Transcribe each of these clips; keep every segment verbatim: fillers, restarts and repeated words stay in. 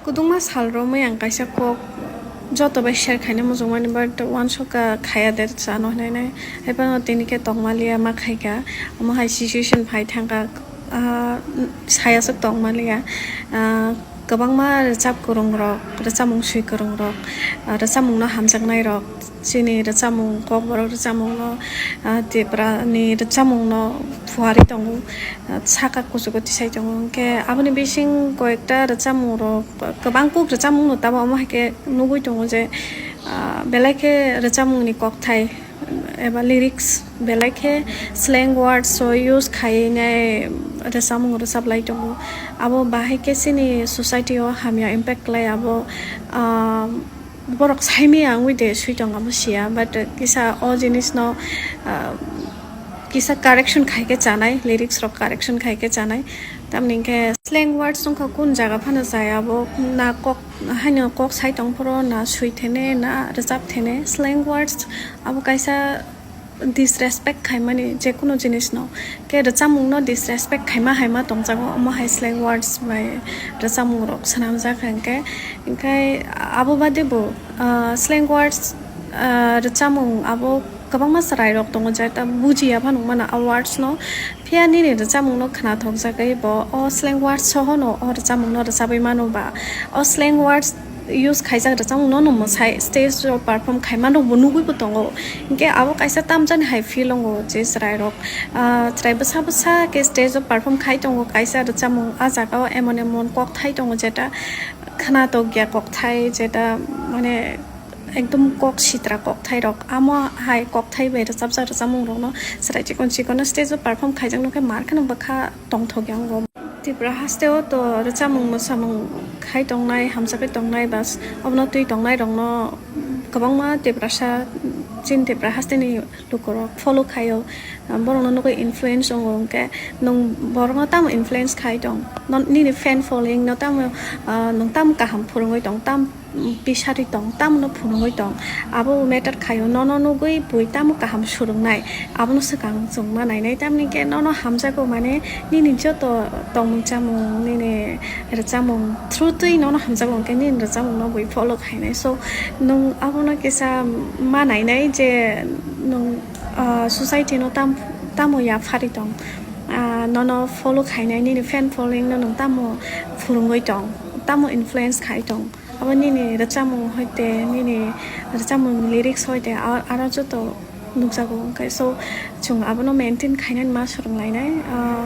Kwdwngma sal romwi ang kaisa kok joto bai share khaina muchungmani, but uansukha khaya de chano hinwi nai. Haiphano tini khe tongmaliya ma khaikha, omo hai situation phai thangkha, ah, saya swk tongmaliya. Ah, kwbangma rwchap kwrwngrok, rwchapmung swi kwrwngrok, ah, rwchapmungno hamjaknairok, chini rwchapmung, kokborok rwchapmungno, ah, Tiprani rwchapmungno phuarwi tongo, ah, saka kuchugo tisai tongo. Hinkhe aboni bising koyekta rwchapmungrok, kwbang kuk rwchapmungno tabuk omo hai khe nugwi tongo je, ah, belai khe rwchapmungni kokthai eba lyrics belai khe slang words o use khainai rwchapmung rwchaplai tongo. Abo bahai khe chini society o hamya impact khlai abo, ah, borok saimaya wngwi de swi tong abo siya, but kisa o jinisno, ah, kisa correction khai khe chanai, lyrics rok correction khai khe chanai. Tamni hinkhe slang words wngkha kun jaga phano chaya abo na kok haino kok sai tong phoro na swi thene na rwchap thene. Slang words abo kaisa disrespect khaimani jekunu jinisno. Khe rwchapmungno disrespect khaima haima tongjago, omo hai slang words bai rwchapmungrok swnamjak hinkhe. Hinkhe abo bade bo, ah, slang words, ah, rwchapmung abo kwbangma chwrairok tongo jeta bujiya phano wngmano a words no. Phiya nini rwchapmungno khnathokjagwi bo o slang words sohono o rwchapmungno rwchabwi mano ba o slang words use khaijak rwchapmungno no mwsai stage o perform khaimano bo nugwi bo tongo. Hinkhe abo kaisa tamjani hai feel wngo je chwrairok, ah, chwrai bwsa bwsa khe stage o perform khai tongo kaisa rwchapmung, ah jaga o emon emon kokthai tongo jeta khnathokya kokthai jeta mane ekdom kok sitra kokthairok. Amo hai kokthai bai rwchapjak rwchapmungrokno chwrai chikon chikon stage o perform khaijakno khe mar kheno bwkha tongthokya wngo. Tripura hasteo to rwchapmung mwsamung khai tongnai, hamjakgwi tongnai, bas obono twi tongnairokno kwbangma Tiprasa, chini Tripura hasteni lukurok follow khaio, borokno nugwi influence wngo. Hinkhe nwng borokno tamo influence khai tong, nini fan following no tamo, ah, nwng tamo kaham phwrwngwi tong, tam pisari tong, tamno phunugwi tong, abo matter khaio. Nono nugwi bui tamo kaham swrwngnai, abono swkang chwng ma nainai. Tamni khe nono hamjago, mane nini joto tongmung chamung, nini rwchapmung through twi nono hamjago, hinkhe nini rwchapmungno bui follow khainai. So, nwng abono kisa ma nainai je nwng, ah, society no tam-, tamo yaphari tong, ah, nono follow khainai, nini fan following no nwng tamo phwrwngwi tong, tamo influence khai tong. Abo nini rwchapmung hoite, nini rwchapmung lyrics hoite, a-, aro joto nukjago. Hinkhe so, chwng abono maintain khainani ma swrwnglainai. Ah,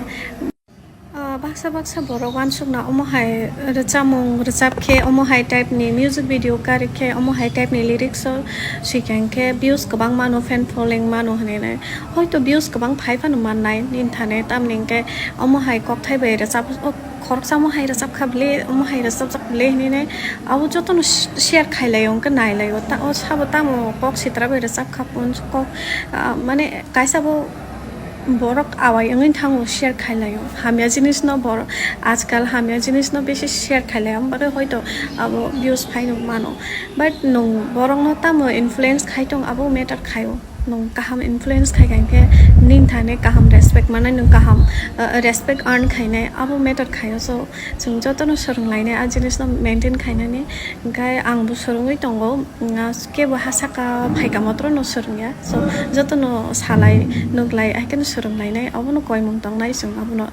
ah, baksa baksa borok uansukna omo hai rwchapmung rwchap khe, omo hai type ni music video kari khe, omo hai type ni lyrics o swikang khe views kwbang mano, fan following mano hinwi nai. Hoito views kwbang phai phano mannai nini thani, tamni hinkhe omo hai kokthai bai rwchap, o khoroksa omo hai rwchap kha bwle, omo hai rwchapjak bwle hinwi nai. Abo jotono sh-, share khai laio, hinkhe nai laio. Ta-, o sabo tamo kok sitra bai rwchap kha, kok, ah, mane kaisa bo borok awai wngwi thango, share khai laio. Hamya jinisno borok ajkal hamya jinisno bisi share khai laio, amo bagwi hoito abo views phaino mano. But nwng borokno tamo influence khai tong, abo matter khaio. Nwng kaham influence khai kha hinkhe nini thani kaham respect manai, nwng kaham, uh, respect earn khainai, abo matter khaio. So, chwng jotono swrwnglainai a jinisno maintain khainani. Hinkhe angbo swrwngwi tongo, mm, kebo ha saka phaikha motrono swrwngya. So, jotono salai, nuklai, haikheno swrwnglainai, abono koimung tongnai chwng abono.